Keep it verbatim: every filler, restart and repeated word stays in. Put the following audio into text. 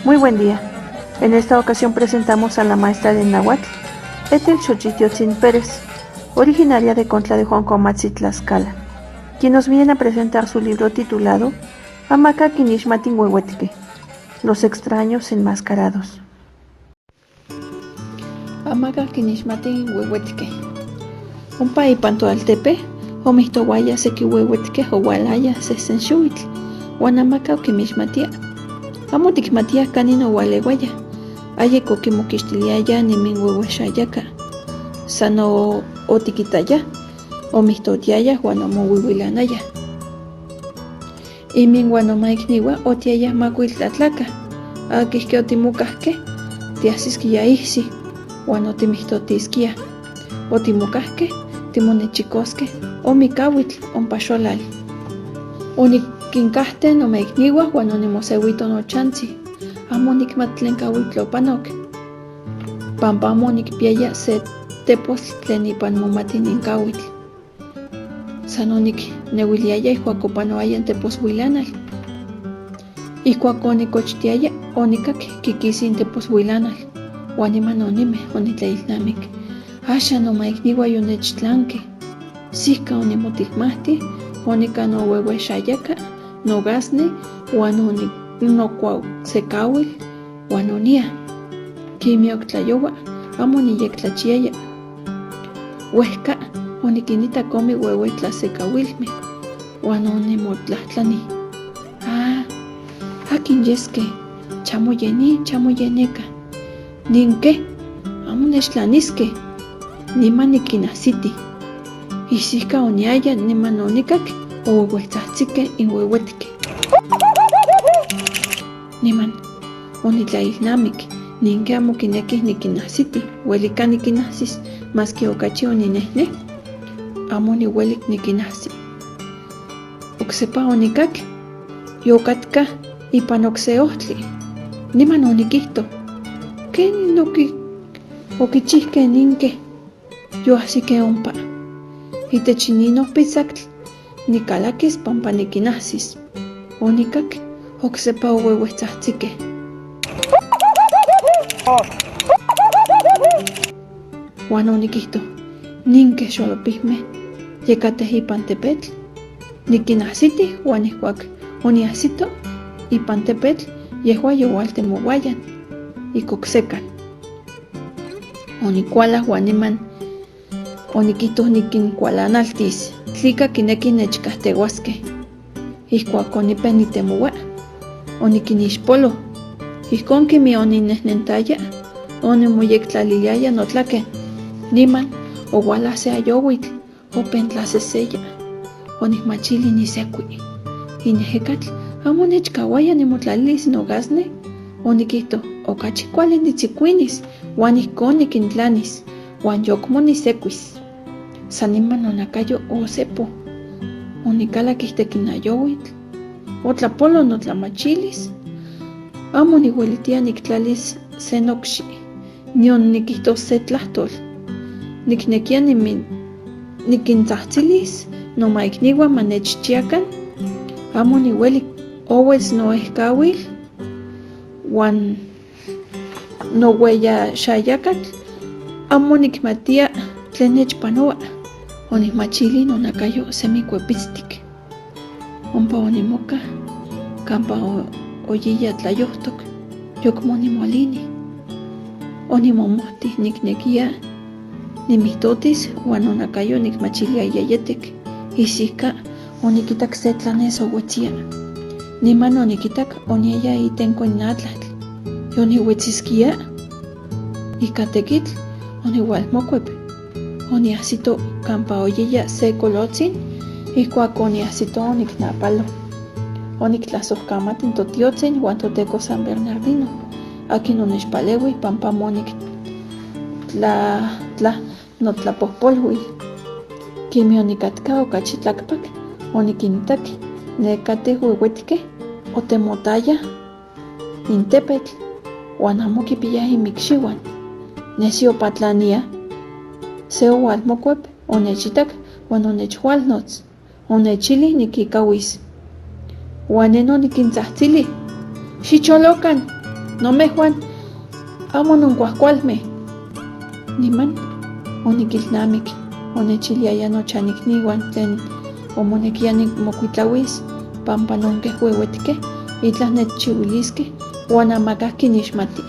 Muy buen día. En esta ocasión presentamos a la maestra de náhuatl, Ethel Xochitl Teotzin Pérez, originaria de Contla de Juan Comatzi, Tlaxcala, quien nos viene a presentar su libro titulado Amaka Kinixmati in Huehuetke, los extraños enmascarados. Amaka Kinixmati in Huehuetke. Ompa ipan toaltepe omiktohuaya seki huehuetke oualaya sesen xiuitl, huan amaka okinmixmatia. Amo tikmatia kanin oualehuaya. Ayek okimokixtiliaya nimin huehuexayaka. Sano otikitaya omiktotiaya huan omohuihuilanaya. Inmin huan nomaiknihua otiaya makuil tlatlaka. Akihke otimokajke, tiajsiskiya ijsi, huan otimiktotiskiya. Otimokajke timonechikoske ome kahuitl ompa Xolal. Onikinkajte nomaiknihua huan onimosehuito nochantsi. Amo nikmat tlen kahuitl opanok, pampa amo nikpiaya se tepostl tlen ipan momati nin kahuitl. San onikneuiliaya ijkuak opanoaya in teposhuilanal. Ijkuak onikochtiaya, onikak kikis in teposhuilanal, huan niman onime onitlailnamik. Axan nomaiknihua yonechtlanke. Sijka onimotikmajti, onika nohuehuexayaka, nogasni, huan oni-, nokuau se kahuil, huan onia. Kimioktlayoua, amo niyektlachiaya. Huejka onikinitak ome huehuei tlasekauilme, huan onimotlajtlani: Ah, akin yeske? Chamo yeni, chamo yeneka. Ninke amo nechtlaniske, niman nikinajsiti. Ijsijka oniaya niman onikak ohuehuetzajtsike in huehuetke. Niman onitlailnamik, ninke amo kineki nikinajsiti, huelika nikinajsis, maski okachi oninejne, amo nihuelik nikinajsi. Oksepa onikak yokatka ipan okse ohtli. Niman onikijto: Ken oki-, okichijke ninke? Yoajsike ompa. Itech inin ojpisaktl nikalakis pampa nikinajsis. Onikak oksepa ohuehuetzajtsike. Huan onikijto: Ninke xolopijme yekatej ipan tepetl? Nikinajsiti, huan ijkuak oniajsito ipan tepetl, yejua youaltemohuaya ik oksekan. Onikuala huan niman onikijto nikinkualanaltis, tlika kineki nechkajtehuaske. Ijkuak onipe nitemohua, onikinixpolo. Ijkon kemi oninehnentaya, onimoyektlaliliaya notlaken. Niman ohuala se ayouitl, open tlaseseya. Onikmachili nisekui. In ejekatl amo nechkahuaya nimotlalilis nogasne. Onikijto: Okachi kuali nitsikuinis, huan ijkon nikintlanis, huan yokmo nisekuis. San niman nonakayo osepo. Onikalak ijtek in ayouitl. Otlapolo notlamachilis. Amo nihuelitia niktlalis se nokxi, nion nikijtos se tlajtol. Niknekia nimi-, nikintzajtzilis nomaiknihua ma nechchiakan. Amo nihuelik. Ohuets noejkauil huan noueyaxayakatl. Amo nikmatia tlen nechpanoa. Onikmachili nonakayo semi kuepitstik. Ompa onimoka kampa o-, oyiya tlayojtok, yokmo nimolini. Onimomojti niknekia nimijtotis huan nonakayo nikmachiliaya yetek. Ijsijka onikitak se tlanes ohuetsia. Niman onikitak oniaya itenko in atlatl. Yonihuetsiskia. Ika tekitl onihualmokuep. Oniajsito kampa oyiya se kolotsin. Ijkuak oniajsito oniknapalo. Oniktlasojkamati in Totiotzin huan Toteko San Bernardino, akin onechpalehui pampa amo oniktla-, tla-, notlapojpolhuil. Kemi onikatka okachi tlakpak, onikintak nekatej huehuetke otemotaya in tepetl huan amo kipiaya inmikshihuan. Nesi opatlania se oualmokuep, onechitak huan onechualnots. Onechili nikikauis. Huan nen onikintzajtzili: Xicholokan, Nomejuan amo nonkuajkualme. Niman onikilnamik, onechiliaya nochan iknihuan tlen omonekiya nimokuitlahuis, pampa nonke huehuetike, itlaj nechchihuiliske huan amakajki nixmati.